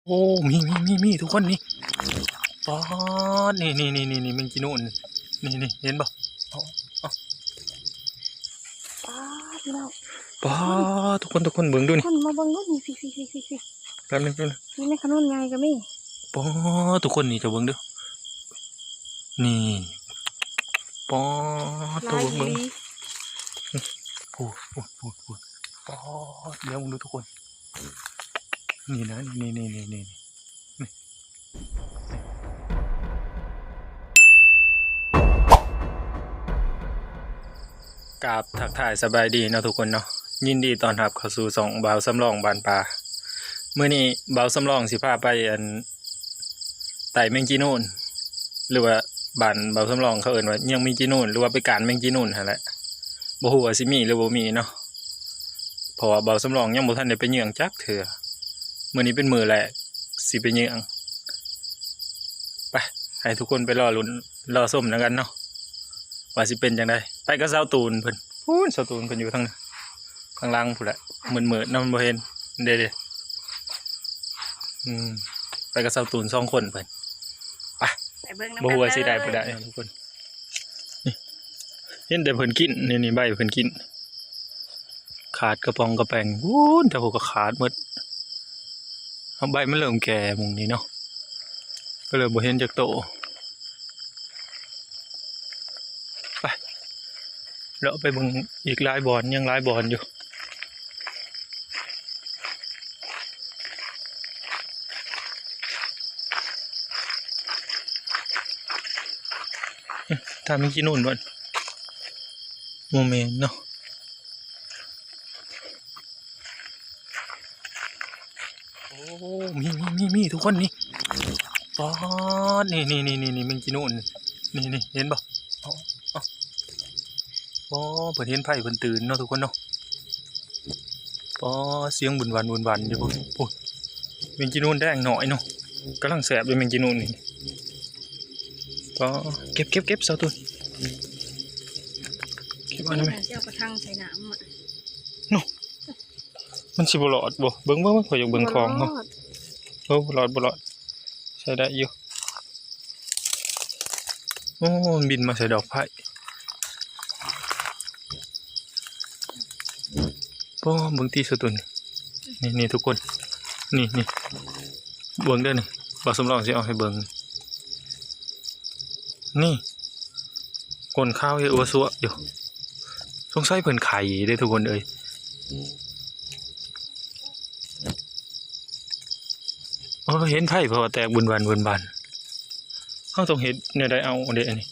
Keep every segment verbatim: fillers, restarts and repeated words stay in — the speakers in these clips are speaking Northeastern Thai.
โอ้ มี มี มี มี ทุกคนนี่ ป๊าด นี่ นี่ นี่ นี่ นี่ แมงจีนูน นี่ นี่ เห็นบ่ เอา เอา ป๊าด พี่น้อง ป๊าด ทุกคน ทุกคน เบิ่งดูนี่ คนมาเบิ่งดูนี่ พี่ พี่ พี่ พี่ พี่ แป๊บนึง แป๊บนึง นี่แมงขนุนใหญ่ก็มี ป๊าด ทุกคน นี่ เจ้าเบิ่งดู นี่ ป๊าด หลาย เจ้าเบิ่ง อีหลี เบิ่ง โอ้ โอ้ โอ้ โอ้ ป๊าด เดี๋ยวเบิ่งดูทุกคน นี่นะ นี่ นี่ นี่ นี่ นี่ นี่ กราบทักทายสบายดีเนาะทุกคนเนาะ ยินดีต้อนรับเข้าสู่ช่องบ่าวสำรองบ้านป่า มื้อนี้บ่าวสำรองสิพาไปอัน ไต่แมงจีนูน หรือว่าบ้านบ่าวสำรองเขาเอิ้นว่าเยื้องแมงจีนูน หรือว่าไปก้านแมงจีนูนหั้นแหละ บ่ฮู้ว่าสิมีหรือบ่มีเนาะ เพราะว่าบ่าวสำรองยังบ่ทันได้ไปเยื้องจักเทื่อ มื้อนี้เป็นมื้อแรกสิไปเยื้อง ไป ให้ทุกคนไปรอลุ้นรอชมนำกันเนาะ ว่าสิเป็นจั่งใด ไปกับสาวตูนเพิ่น พู้น สาวตูนเพิ่นอยู่ทางนั้น ข้างหลังพู้นแหละ มืดๆเนาะ มันบ่เห็น เด้ๆ อืม ไปกับสาวตูนสองคนเพิ่น ไป ไปเบิ่งนำกัน บ่ฮู้ว่าสิได้บ่ได้ ทุกคน นี่ เห็นแต่เพิ่นกิน นี่ นี่ ใบเพิ่นกิน ขาดกระป๋องกระแป๋ง พู้น แต่พวกก็ขาดหมด เอาใบมันเริ่มแก่หม่องนี้เนาะ ก็เลยบ่เห็นจักโต ไป เลาะไปเบิ่งอีกหลายบ่อน ยังหลายบ่อนอยู่ ถ้ามีขี้นุ่นบ่ บ่แม่นเนาะ โอ้ มี มี มี มี ทุกคนนี่ ป๊าด นี่ นี่ นี่ นี่ นี่ แมงจีนูน นี่ นี่ เห็นบ่ เอา เอา อ๋อ เพิ่นเห็นไฟเพิ่นตื่นเนาะทุกคนเนาะ ป๊าด เสียงวุ่นวันวุ่นวันอยู่พุ้น พุ้น แมงจีนูนแดงน้อยเนาะ กำลังแซ่บเลยแมงจีนูนนี่ ป๊าด เก็บ เก็บ เก็บ สาวตูน เก็บอันนั้นไหม เจ้ากระทั่งใส่น้ำอะ เนาะ มันสิบ่รอดบ่ เบิ่ง เบิ่ง เบิ่ง ข้อยอยากเบิ่งของเนาะ บ่รอด โอ้ บ่รอด บ่รอด ใช้ได้อยู่ โอ้ มันบินมาใส่ดอกไผ่ โอ้ เบิ่งตี้สาวตูน นี่ นี่ ทุกคน นี่ นี่ เบิ่งเด้อนี่ บ่าวสำรองสิเอาให้เบิ่ง นี่ ก้นขาวเฮ็ดอัวซัวอยู่ สงสัยเพิ่นไข่เด้ทุกคนเอ้ย เออ เห็นไฟเพราะว่าแตกบึนบันบึนบัน เฮาต้องเฮ็ดแนวใดเอาเด้อันนี้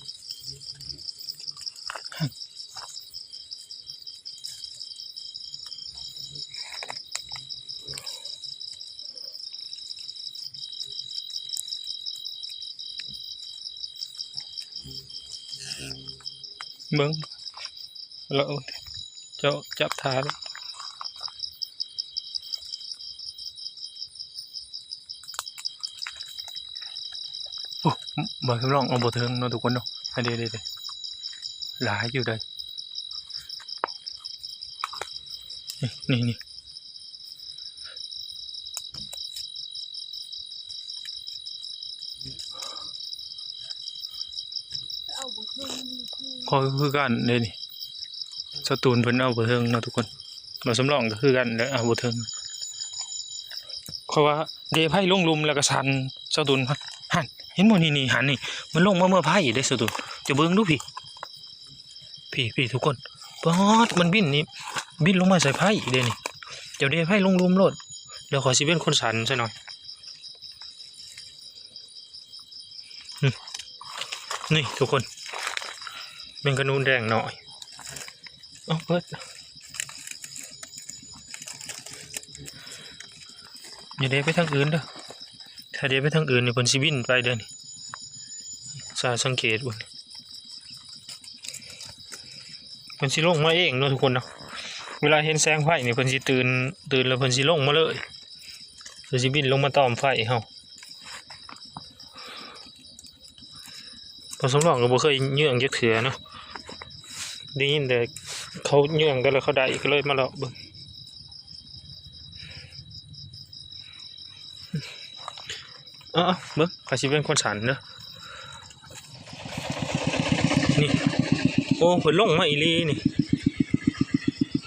เบิ่ง แล้วเจ้าจับทาเลย โอ้ บ่าวสำรองเอาบ่เทิงเนาะทุกคนเนาะ อันเด้ๆๆ หลายอยู่เด้อ นี่ นี่ นี่ ข้อยก็คือกันเด้นี่ สาวตูนเพิ่นเอาบ่เทิงเนาะทุกคน บ่าวสำรองก็คือกันแหละ เอาบ่เทิง ข้อยว่าเดไผลงหลุมแล้วก็สั่น สาวตูน หั่น เห็นบ่ นี่ นี่ หั่นนี่ มันลงมาเมือไผเด้ สาวตูน เจ้าเบิ่งดูพี่ พี่ พี่ทุกคน ป๊าด มันบินนี่ บินลงมาใส่ไผเด้นี่ เจ้าเดไผลงหลุมโลด เดี๋ยวข้อยสิเป็นคนสั่นซะหน่อย อืม นี่ทุกคน แมงขนุนแดงน้อย เอาเปิด อย่าเดไปทางอื่นเด้อ ถ้าเดไปทางอื่นนี่เพิ่นสิบินไปเด้อนี่ ซาสังเกตเบิ่ง เพิ่นสิลงมาเองเนาะทุกคนเนาะ เวลาเห็นแสงไฟนี่เพิ่นสิตื่น ตื่นแล้วเพิ่นสิลงมาเลย เพิ่นสิบินลงมาตอมไฟเฮา บ่าวสำรองก็บ่เคยเยื้องจักเทื่อเนาะ ได้ยินแต่เขาเยื้องกันแล้วเขาได้ก็เลยมาเลาะเบิ่ง เออเบิ่ง ข้อยสิเป็นคนสั่นเด้อ นี่ โอ้ เพิ่นลงมาอีหลีนี่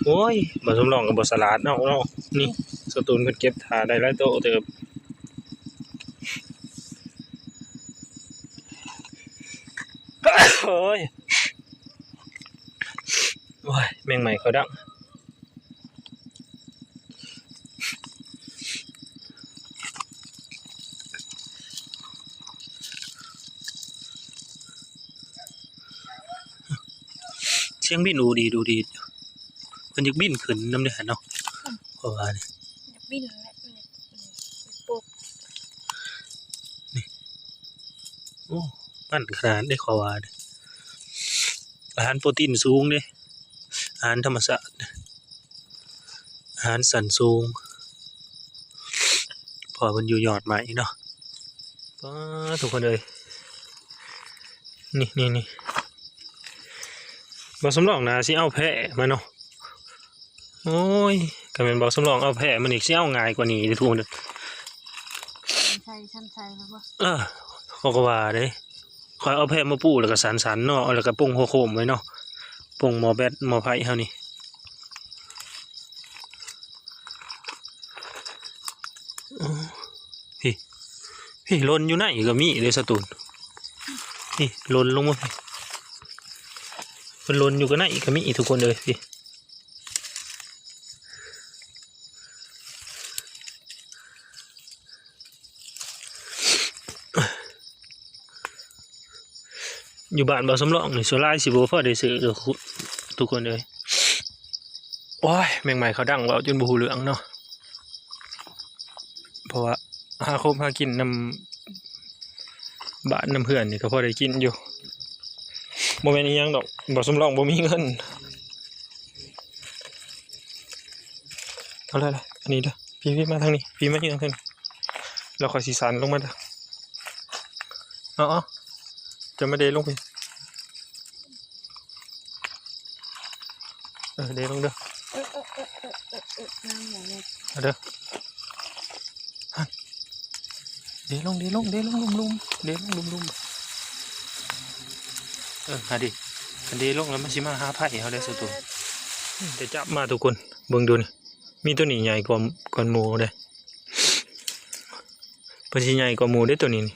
โอ้ย บ่าวสำรองก็บ่สลาดเนาะ เนาะ นี่ สตูนเพิ่นเก็บถ่าได้หลายโตเติบ โอ้ย โอ้ย แมงไหม้เขาดัง เสียงบินดูดีดูดี เพิ่นอยากบินขึ้นนำเด้อหั่นเนาะ เพราะว่านี่ อยากบินแหละ มันอยาก อืม อยากปลุก นี่ โอ้ มันขนาดได้ขอว่าเด้อ อาหารโปรตีนสูงเด้ อาหารธรรมชาติ อาหารชั้นสูง เพราะว่ามันอยู่ยอดไม้เนาะ ป๊าด ทุกคนเอ้ย นี่ นี่ นี่ บ่าวสำรองน่าสิเอาแพมาเนาะ โอ้ย คันแม่นบ่าวสำรองเอาแพมานี่สิเอาง่ายกว่านี้เด้อทุกคนเด้อ ใช่ ช่ำใช่แล้วบ่ เออ เขาก็ว่าเด้ ข้อยเอาแพมาปูแล้วก็สันๆเนาะ แล้วก็ปงหัวโคมไว้เนาะ ปงหม้อแบตหม้อไฟเฮานี่ โอ้ พี่ พี่ หล่นอยู่ในก็มีเด้สตูน พี่ หล่นลงมาพี่ เพิ่นหล่นอยู่ก็ในก็มีทุกคนเอ้ย พี่ อยู่บ้านบ่าวสำรองนี่ส่วนหลายสิบ่พอได้ซื้อดอก ทุกคนเอ้ย โอ้ย แมงไหม้เขาดังเว้าจนบ่ฮู้เรื่องเนาะ เพราะว่าหาคบหากินนำบ้านนำเพื่อนนี่ก็พอได้กินอยู่ บ่แม่นอีหยังดอก บ่าวสำรองบ่มีเงิน เอาเลยๆ อันนี้เด้อ พี่ พี่มาทางนี้ พี่มายืนทางนี้ แล้วข้อยสิสันลงมาเด้อ เอาๆ จะมาเดลงไป เออ เดลงเด้อ เออ เออ เออ เออ เออ เออ น้ำหมูเนี่ย เอาเด้อ เดลง เดลง เดลงลุ่มๆ เดลงลุ่มๆ เออ หาดิ คันเดลงแล้วมันสิมาหาไผเฮาได้สุดตัว อืม แต่จับมาทุกคน เบิ่งดูนี่ มีตัวนี้ใหญ่กว่า กว่าหมู่เด้ เพิ่นสิใหญ่กว่าหมู่เด้ตัวนี้นี่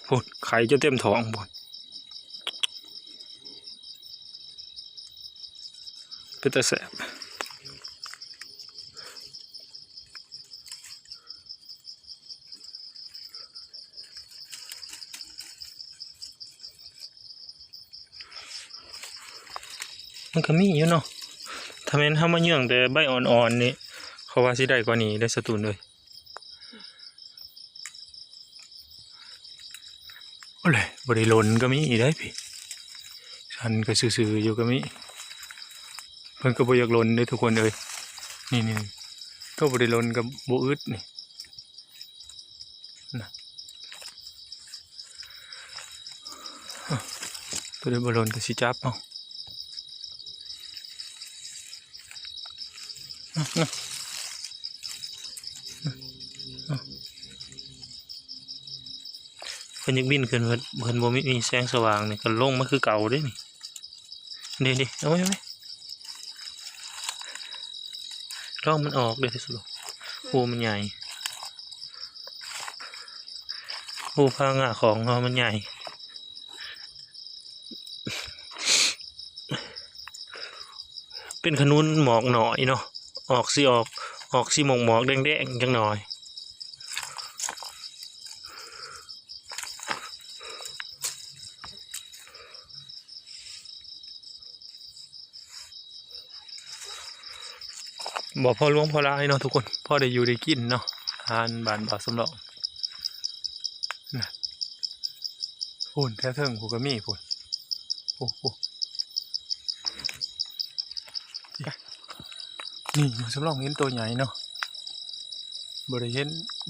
พุ้น ไข่จนเต็มท้องพุ้น เป็นตาแสบ มันก็มีอยู่เนาะ ถ้าแม่นเฮามาเยื่องแต่ใบอ่อนๆนี่ เขาว่าสิได้กว่านี้เด้สตูนเอ้ย โอ้ย บ่ได้หล่นก็มีอีกได้พี่ ฉันก็ซื่อๆอยู่ก็มี เพิ่นก็บ่อยากหล่นเด้ทุกคนเอ้ย นี่ๆ ก็บ่ได้หล่นก็บ่อึดนี่ นะ ตัวใดบ่หล่นก็สิจับเอา เพิ่นอยากบินขึ้น เพิ่น เพิ่นบ่มี มีแสงสว่างนี่ก็ลงมาคือเก่าเด้นี่ นี่ นี่ เอาไว้ เอาไว้ ลองมันออกเด้อ ฮูมันใหญ่ ฮูพางาของเฮามันใหญ่ เป็นขนุนหมอกหน่อยเนาะ ออกสิออก ออกสิหมอกหมอกแดงๆจักหน่อย บ่พอหลวงพอหลายเนาะทุกคน พอได้อยู่ได้กินเนาะ อาหารบ้านบ่าวสำรองนะ พุ้นแถวเทิงพุ้นก็มีพุ้น โอ้โห นี่บ่าวสำรองเห็นตัวใหญ่เนาะ บ่ได้เห็น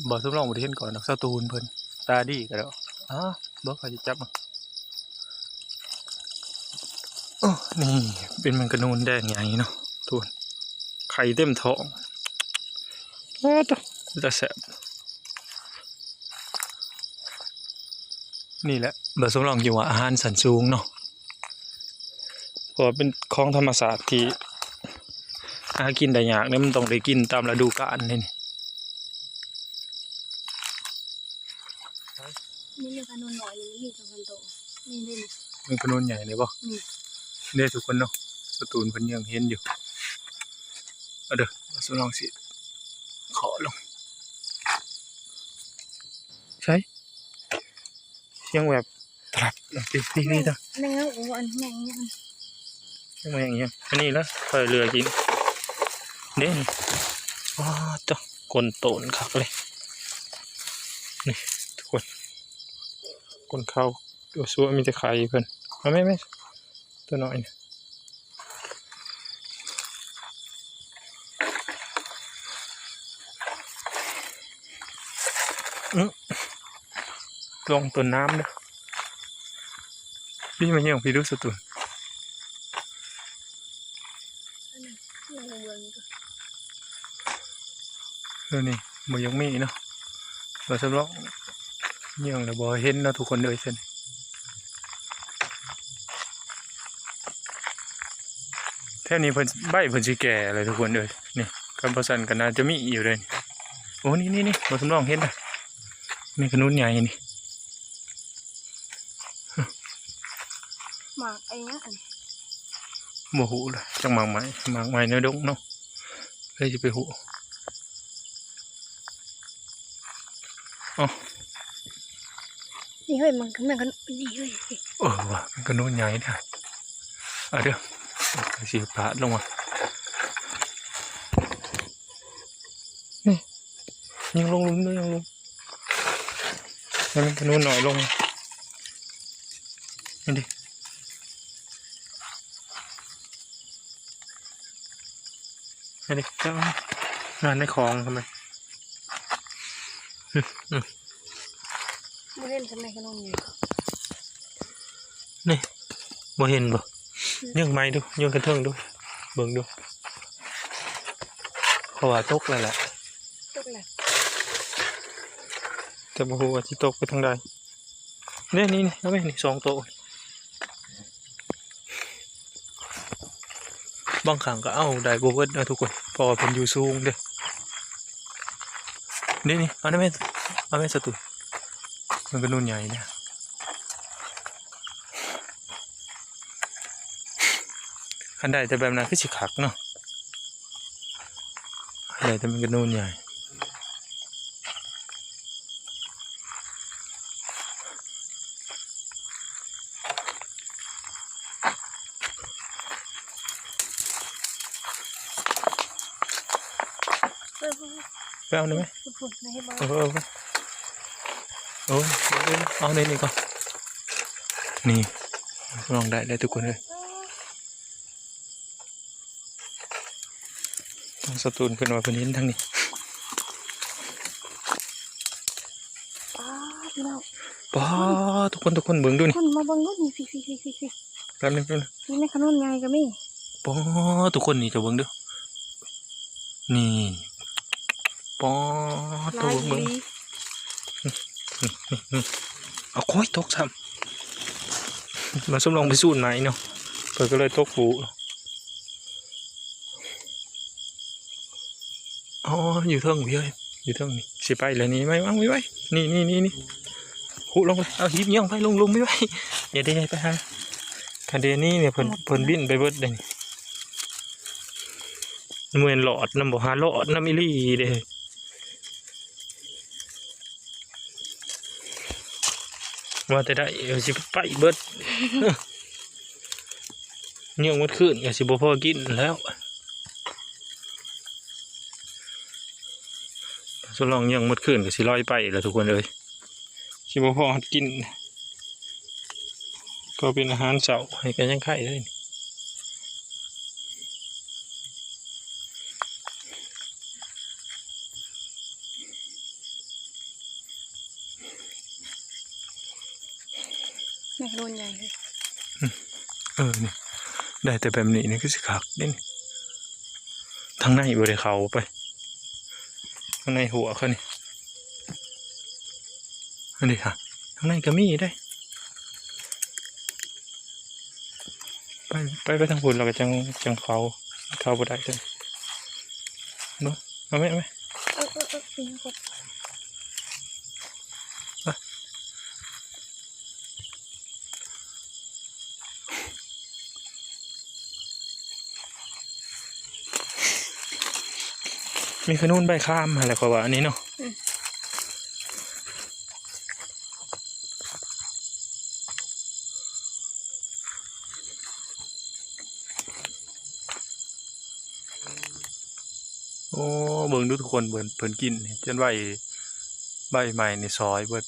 บ่าวสำรองบ่ได้เห็นก่อนดอก สตูนเพิ่น ตาดีก็แล้ว อ้า บ่ค่อยสิจับ โอ้ นี่เป็นแมงกะนูนแดงใหญ่เนาะ ทุกคน ไข่เต็มท้อง โอ้ ตะ ตะแสบ นี่แหละ บ่าวสำรองอยู่ว่าอาหารชั้นสูงเนาะ เพราะว่าเป็นของธรรมชาติที่หากินได้ยากเนี่ย มันต้องได้กินตามฤดูกาลนี่นี่ มีเมฆขนุนน้อยนี่ มีสองสามตัว นี่เด้นี่ เมฆขนุนใหญ่นี่บ่ นี่ เด้ทุกคนเนาะ สตูนเพิ่นยังเห็นอยู่ เอาเด้อ บ่าวสำรองสิ ขอลง ใช่ เสียงแบบตรับ นี่ นี่ นี่จ้ะ แมงเงาะ อันแมงเงาะ แมงเงาะ อันนี้ละ เปิดเรือกิน เด้นี่ ว้า จ้ะ ก้นโตนคักเลย นี่ ทุกคน ก้นเขา ตัวซัวมีแต่ไข่เพิ่น เอาแม่ แม่ ตัวน้อยนี่ อื้อ ลงต้นน้ำเด้อ พี่มาเยี่ยงพี่ดูสตูน เออ นี่บ่ยังมีเนาะ บ่าวสำรองเยี่ยงแล้วบ่เห็นเนาะทุกคนเอ้ย เส้น แถวนี้เพิ่น ใบเพิ่นสิแก่เลยทุกคนเอ้ย นี่ คันบ่ซั่นก็น่าจะมีอยู่เลย โอ้ นี่ นี่ นี่ บ่าวสำรองเห็นนะ เมฆขนุนใหญ่นี่ หมากไอ้เนี้ย บ่ฮู้เลย จักหมากไม้ หมากไม้ในดงเนาะ เลยสิไปฮู้ เอ้า นี่เฮ้ย มัน มันก็ นี่เฮ้ย เออว่ะ มันก็โน้นใหญ่นะ เอาเด้อ เสียปาดลงมา นี่ ยังลงหลุมด้วย ยังลง ให้มันก็โน้นหน่อยลง นี่ดิ นี่ดิ เจ้า งานในของทำไม อืม อืม บ่เห็นทำไมขนมอยู่ นี่ บ่เห็นบ่ อืม ยังไม่ดู ยังกระเทิงดู เบิ่งดู เพราะว่าตกแล้วแหละ ตกแล้ว แต่บ่ฮู้ว่าสิตกไปทางใด นี่ นี่ นี่ เอาไว้นี่ สองโต บางครั้งก็เอาได้บ่เบิดนะทุกคน เพราะว่าเพิ่นอยู่สูงเด้ นี่ นี่ เอาได้ไหม เอาไหมสตู มันก็โน้นใหญ่เนี่ย คันได้แต่แบบนั้นคือสิคักเนาะ ได้แต่มันก็โน้นใหญ่ เออ ไปเอาได้ไหม คุณคุณในให้บ้าง เออ เออ เออ เอาในนี่ก่อน นี่ ลองได้ได้ทุกคนเลย ทางสตูนเพิ่นว่าเพิ่นเห็นทางนี้ ป๊าดพี่น้อง ป๊าด ทุกคน ทุกคนเบิ่งดูนี่ คนมาเบิ่งดูนี่ พี่ พี่ พี่ พี่ พี่ แป๊บนึง แป๊บนึง นี่แม่ขนุนใหญ่ก็มี ป๊าด ทุกคนนี่จะเบิ่งดู นี่ ป๊าด หลายอีหลี ตัวเบิ่ง เอาโค้ยตกซ้ำ มาสมลองไปสูนไหนเนาะ เพิ่นก็เลยตกปู อ๋อ อยู่เทิงพี่เอ้ย อยู่เทิงนี่ สิไปแล้วนี่ ไว้วางไว้ไว้ นี่ นี่ นี่ นี่ หุลงเลย เอาหีบย่องไปลง ลงไว้ไว้ อย่าได้ไปหา คันเดนี่เนี่ย เพิ่น เพิ่นบินไปเบิดเลยนี่ เหมือนหลอดนำบ่ หาหลอดนำอีหลีเด้ ว่าแต่ได้ เออ สิไปเบิด เออ เยี่ยงหมดคืนก็สิบ่พอกินแล้ว สลองเยี่ยงหมดคืนก็สิลอยไปแล้วทุกคนเอ้ย สิบ่พอกิน ก็เป็นอาหารเช้าให้กันยังไข่เลย แม่ขนุนใหญ่เลย เออ นี่ ได้แต่แบบนี้นี่คือสิคักเด้นี่ ทางในบ่ได้เข้าไป ทางในหัวเขานี่ อันนี้ค่ะ ทางในก็มีได้ ไปไปทางพุ้น แล้วก็จั่ง จั่งเข้า เข้าบ่ได้เด้อ เบิ่ง เอาไหม เอาไหม เออเออเออ มีขนุนใบคามหั่นแหละ ข้อยว่าอันนี้เนาะ อืม โอ้ เบิ่งดูทุกคน เพิ่น เพิ่นกินจนใบ ใบไม้นี่ซอยเบิด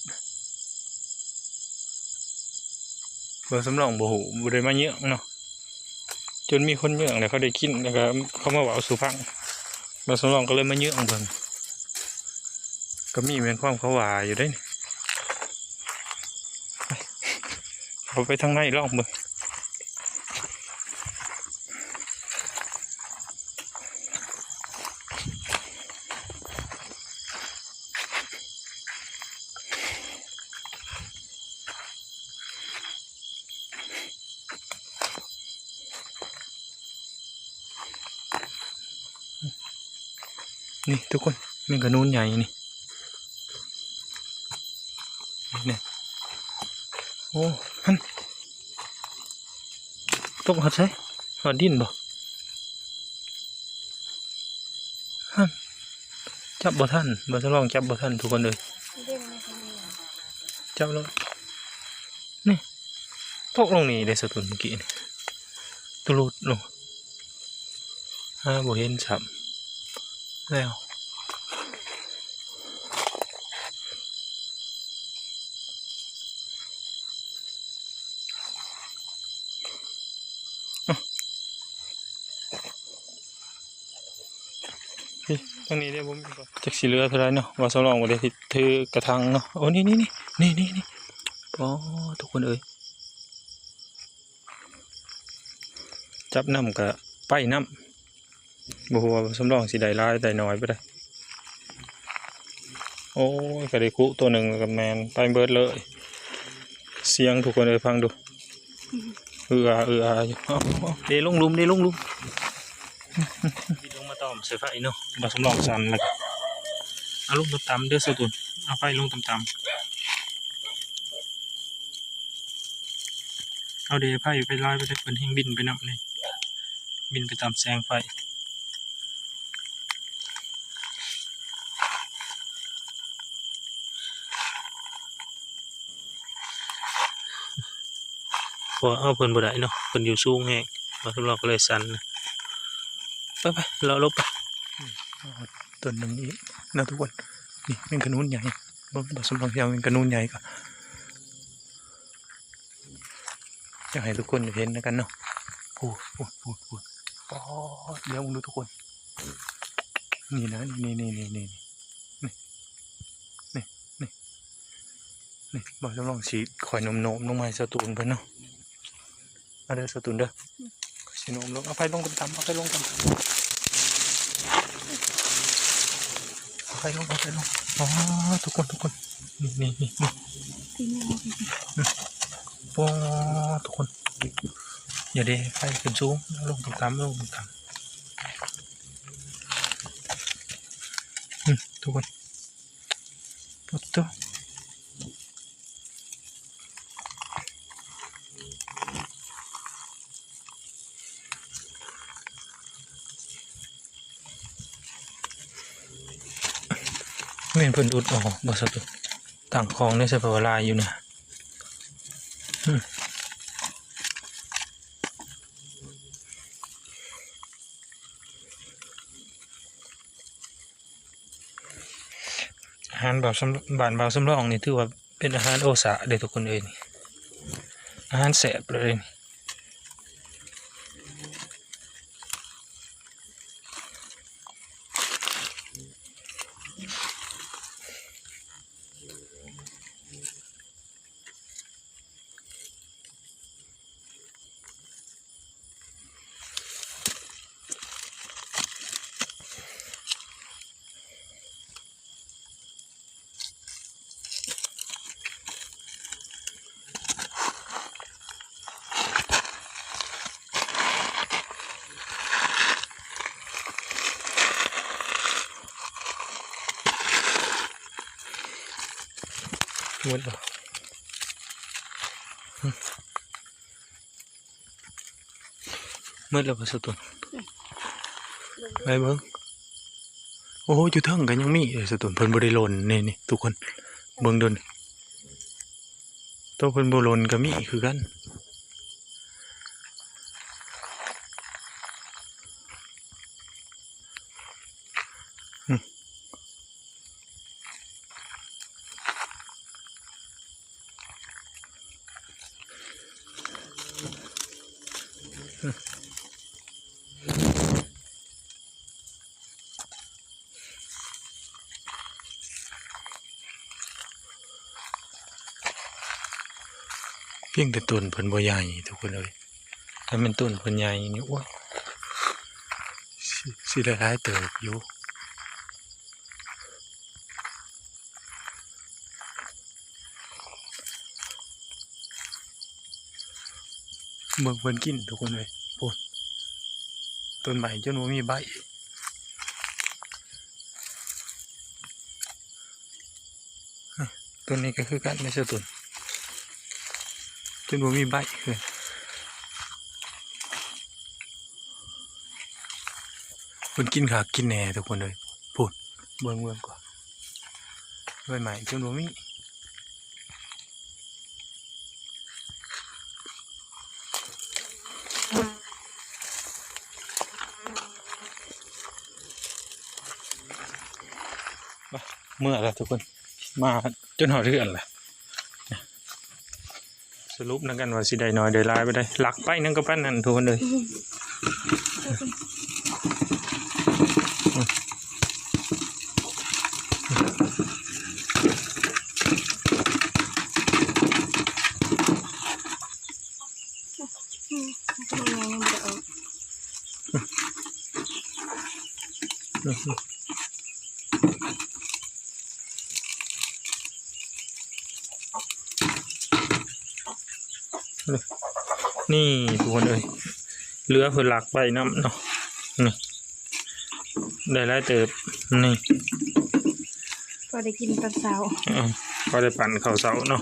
บ่าวสำรองบ่ฮู้ บ่ได้มาเยื้องเนาะ จนมีคนเยื้องแล้วเขาได้กิน แล้วก็เขามาเว้าสู่ฟัง บ่าวสำรองก็เลยมาเยื้องเบิ่ง ก็มีแม่นความเขาว่าอยู่เด้ เอาไปทางในลองเบิ่ง นี่ทุกคน แมงกะนูนใหญ่นี่ นี่ โอ้ หั่น ตกฮอดไส ฮอดดินบ่ หั่น จับบ่ทัน บ่าวสำรองจับบ่ทันทุกคนเอ้ย เด้งเลยค่ะ จับแล้ว นี่ ตกลงนี่เด้ สาวตุ่น เมื่อกี้นี่ ตุลุดลง หาบ่เห็นซ้ำ แล้ว เอ้า นี่ ทางนี้เด้ บ่มีบ่ จักสิเหลือเท่าใดเนาะ บ่าวสำรองบ่ได้ถือกระถางเนาะ โอ้ นี่ นี่ นี่ ปอด ทุกคนเอ้ย จับนำก็ไปนำ บ่ฮู้ว่าบ่าวสำรองสิได้หลายได้น้อยบ่ได้ โอ้ย ก็ได้คุตัวหนึ่งก็แม่นไปเบิดเลย เสียงทุกคนเอ้ยฟังดู อืออา อืออาอยู่ เอา เอา เด้ลงหลุม เด้ลงหลุม ลงมาต่อมใส่ไฟเนาะ บ่าวสำรองสั่นแล้วก็เอาลงต่ำๆเด้อ สาวตุ่น เอาไฟลงต่ำๆ เอาเด้ ไฟไปลายไปเด้อ เพิ่นแฮ่งบินไปนำนี่ บินไปตามแสงไฟ เพราะเอาเพิ่นบ่ได้เนาะ เพิ่นอยู่สูงแฮง บ่าวสำรองก็เลยสั่นนะ ไปๆ เลาะลงไป อืม ต้นหนึ่งอีกนะทุกคน นี่แมงกะนูนใหญ่ บ่าวสำรองสิเอาแมงกะนูนใหญ่ก็ อยากให้ทุกคนเห็นแล้วกันเนาะ พูด พูด พูด พูด ปอด เดี๋ยวมึงดูทุกคน นี่นะ นี่ นี่ นี่ นี่ นี่ นี่ บ่าวสำรองสิค่อยโน้มๆลงมาให้สาวตุ่นเพิ่นเนาะ มาเด้อสาวตุ่นเด้อ สิโน้มลง เอาไฟลงต่ำๆ เอาไฟลงต่ำๆ เอาไฟลง เอาไฟลง อ๋อ ทุกคน ทุกคน นี่ นี่ นี่ นี่ ปีนี้เอาไป อืม โอ้ ทุกคน อย่าเด้ ไฟขึ้นสูง ลงต่ำๆ ลงต่ำๆ อืม ทุกคน ปุ๊บตุ๊บ แม่นเพิ่นอุดออกบ่ สาวตุ่น ตั้งของในสภาวะลายอยู่นะ อืม อาหารบ่าวสำ- บ้านบ่าวสำรองนี่ถือว่าเป็นอาหารโอชะเด้อทุกคนเอ้ยนี่ อาหารแซ่บเลยนี่ เ หมดแล้ว หมดแล้วบ่สาวตุ่น ไปเบิ่ง โอ้โห อยู่เทิงก็ยังมีเลยสาวตุ่น เพิ่นบ่ได้หล่น นี่ๆ ทุกคน เบิ่งดูนี่ โตเพิ่นบ่หล่นก็มีคือกัน เพียงแต่ต้นเพิ่นบ่ใหญ่ทุกคนเอ้ย ถ้าแม่นต้นเพิ่นใหญ่นี่ โอ้ย สิ สิได้หลายเติบอยู่ เบิ่งเพิ่นกินทุกคนเอ้ย โอ้ย ต้นไม้จนบ่มีใบ ต้นนี้ก็คือกัน ไม่ใช่ต้น จนบ่มีใบเลย เพิ่นกินคักกินแน่ทุกคนเอ้ย พู้น เบิ่ง เบิ่งก่อน ใบไม้จนบ่มี เมื่อแล้วทุกคน มาจนฮอดเฮือนแล้ว สรุปนำกันว่าสิได้น้อยได้หลายบ่ได้ ลักไปนั่นก็ปานนั้นทุกคนเอ้ย อืม มันก็ยังบ่ได้ออก นี่ทุกคนเอ้ย เหลือเพิ่นลักไปนำเนาะ นี่ ได้หลายเติบ นี่ พอได้กินตอนเช้า อืม พอได้ปั่นข้าวเช้าเนาะ